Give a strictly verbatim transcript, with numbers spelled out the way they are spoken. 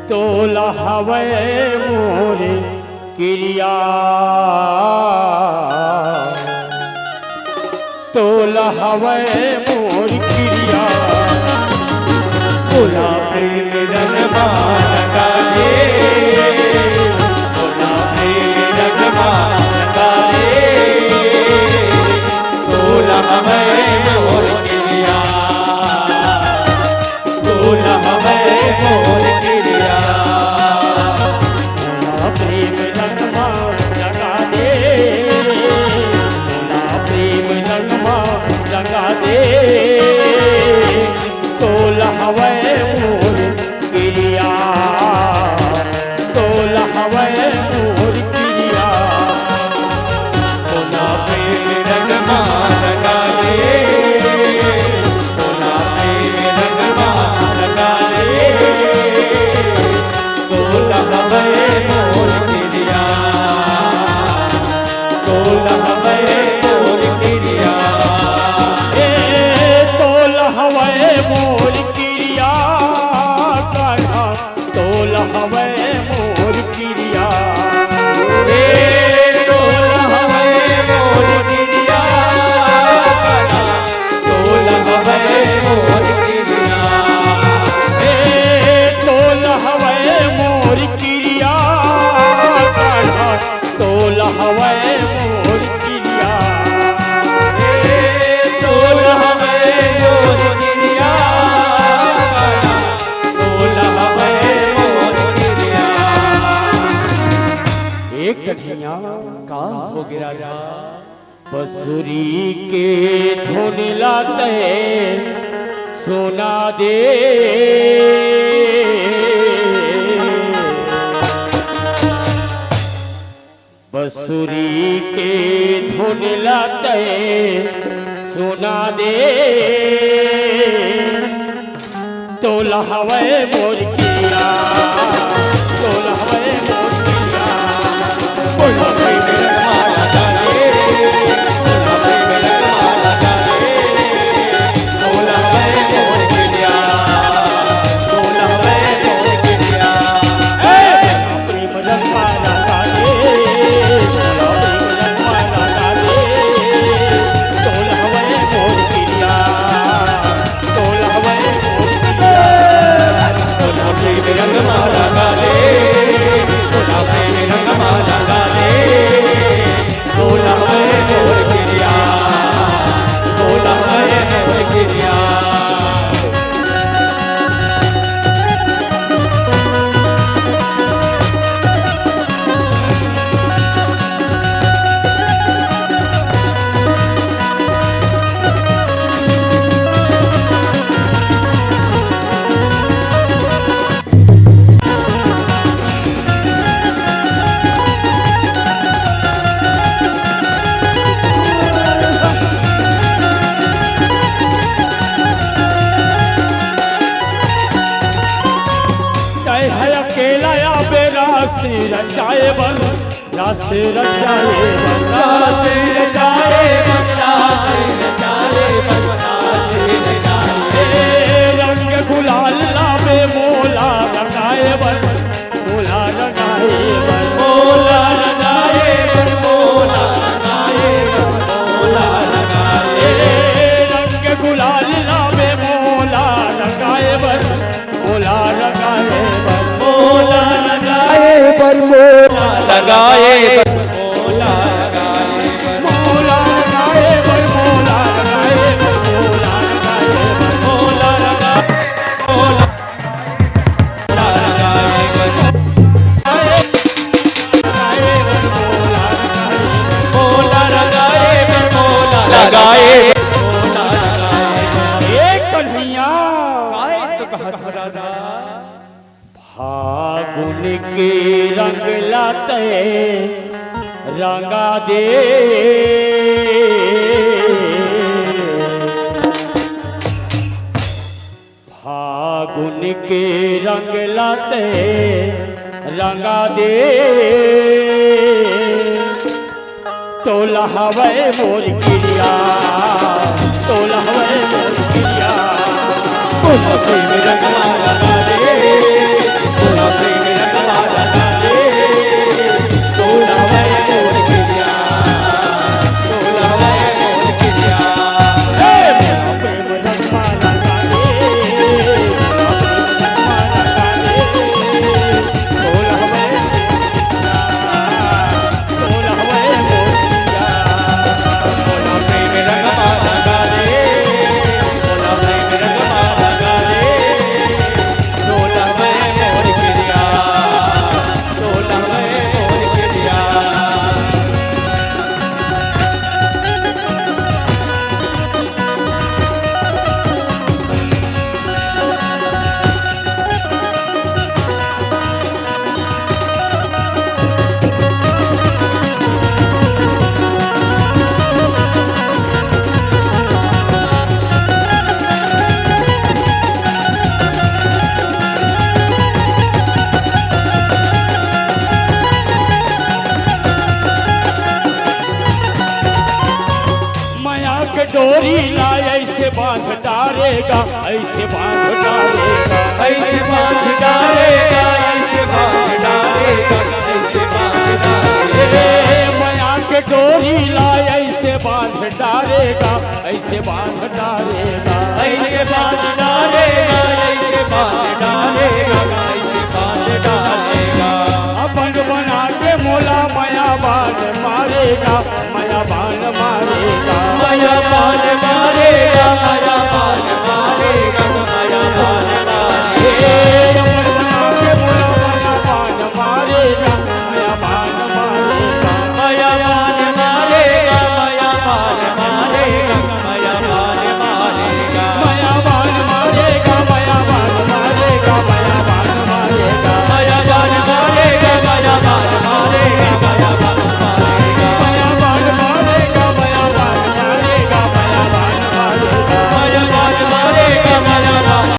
तोला हवय मोर किरिया, तोला हवय मोर किरिया। तोला प्रेम रंग मा रंगा दे, तोला प्रेम रंग मा रंगा दे, तोला हवय मोर किरिया। तोला हवय मोर किरिया। तोला प्रेम रंग मा रंगा दे, तोला प्रेम रंग मा रंगा दे, तोला हवय मोर किरिया। तोला हवय मोर किरिया। तोला प्रेम रंग मा रंगा दे, तोला प्रेम रंग मा रंगा दे, तोला हवय मोर किरिया, तोला हवय मोर किरिया। ए, तोला हवय मोर किरिया, कान्हा तोला हवय मोर किरिया। ए, तोला हवय मोर किरिया, तोला हवय मोर किरिया। ए, तोला हवय मोर किरिया, कान्हा तोला हवय मोर किरिया। ए, तोला हवय मोर किरिया, कान्हा तोला हवय मोर किरिया। एक कन्हैया, का हो गे राजा? बंसुरी के धुन ला तैं सुना दे। बंसुरी के धुन ला तैं सुना दे। तोला हवय मोर किरिया, तोला हवय मोर किरिया। तोला हवय मोर किरिया। तोला हवय मोर किरिया। ए, प्रेम रंग मा रंगा दे, तोला प्रेम रंग मा रंगा दे, तोला हवय मोर किरिया, तोला हवय मोर किरिया। तोला प्रेम रंग मा रंगा दे, तोला प्रेम रंग मा रंगा दे, तोला हवय मोर किरिया, तोला हवय मोर किरिया। तैं ह अकेला आबे रास रचाए बर, रास रचाए बर, रास रचाए बर, रास रचाए बर, रास रचाए बर। रंग गुलाल लाबे मोला रंगाए बर, मोला रंगाए बर, मोला रंगाए बर, मोला रंगाए बर, मोला रंगाए। रंग गुलाल लाबे मोला रंगाए बर, मोला रंगाए बर, मोला रंगाए बर, मोला रंगाए बर, मोला रंगाए बर, मोला रंगाए बर, मोला रंगाए बर, मोला रंगाए बर, मोला रंगाए बर, मोला रंगाए बर, मोला रंगाए बर, मोला रंगाए बर, मोला रंगाए बर, मोला रंगाए बर। ए कन्हैया, काय तो कहत हस राजा? फागुन के रंग ला तैं रंगा दे। फागुन के रंग ला तैं रंगा दे। तोला हवय मोर किरिया, तोला हवय मोर किरिया। तोला प्रेम रंग मा रंगा दे, तोला ऐसे बांध डारेगा, ऐसे बांध डारेगा, ऐसे बांध डारेगा, ऐसे बांध डारेगा। ए, मया के डोरी ला ऐसे बांध डारेगा, ऐसे बांध डारेगा, ऐसे बांध डारेगा, ऐसे बांध डारेगा, ऐसे बांध डारेगा। अब बंद बना के मोला मया बांध मारेगा,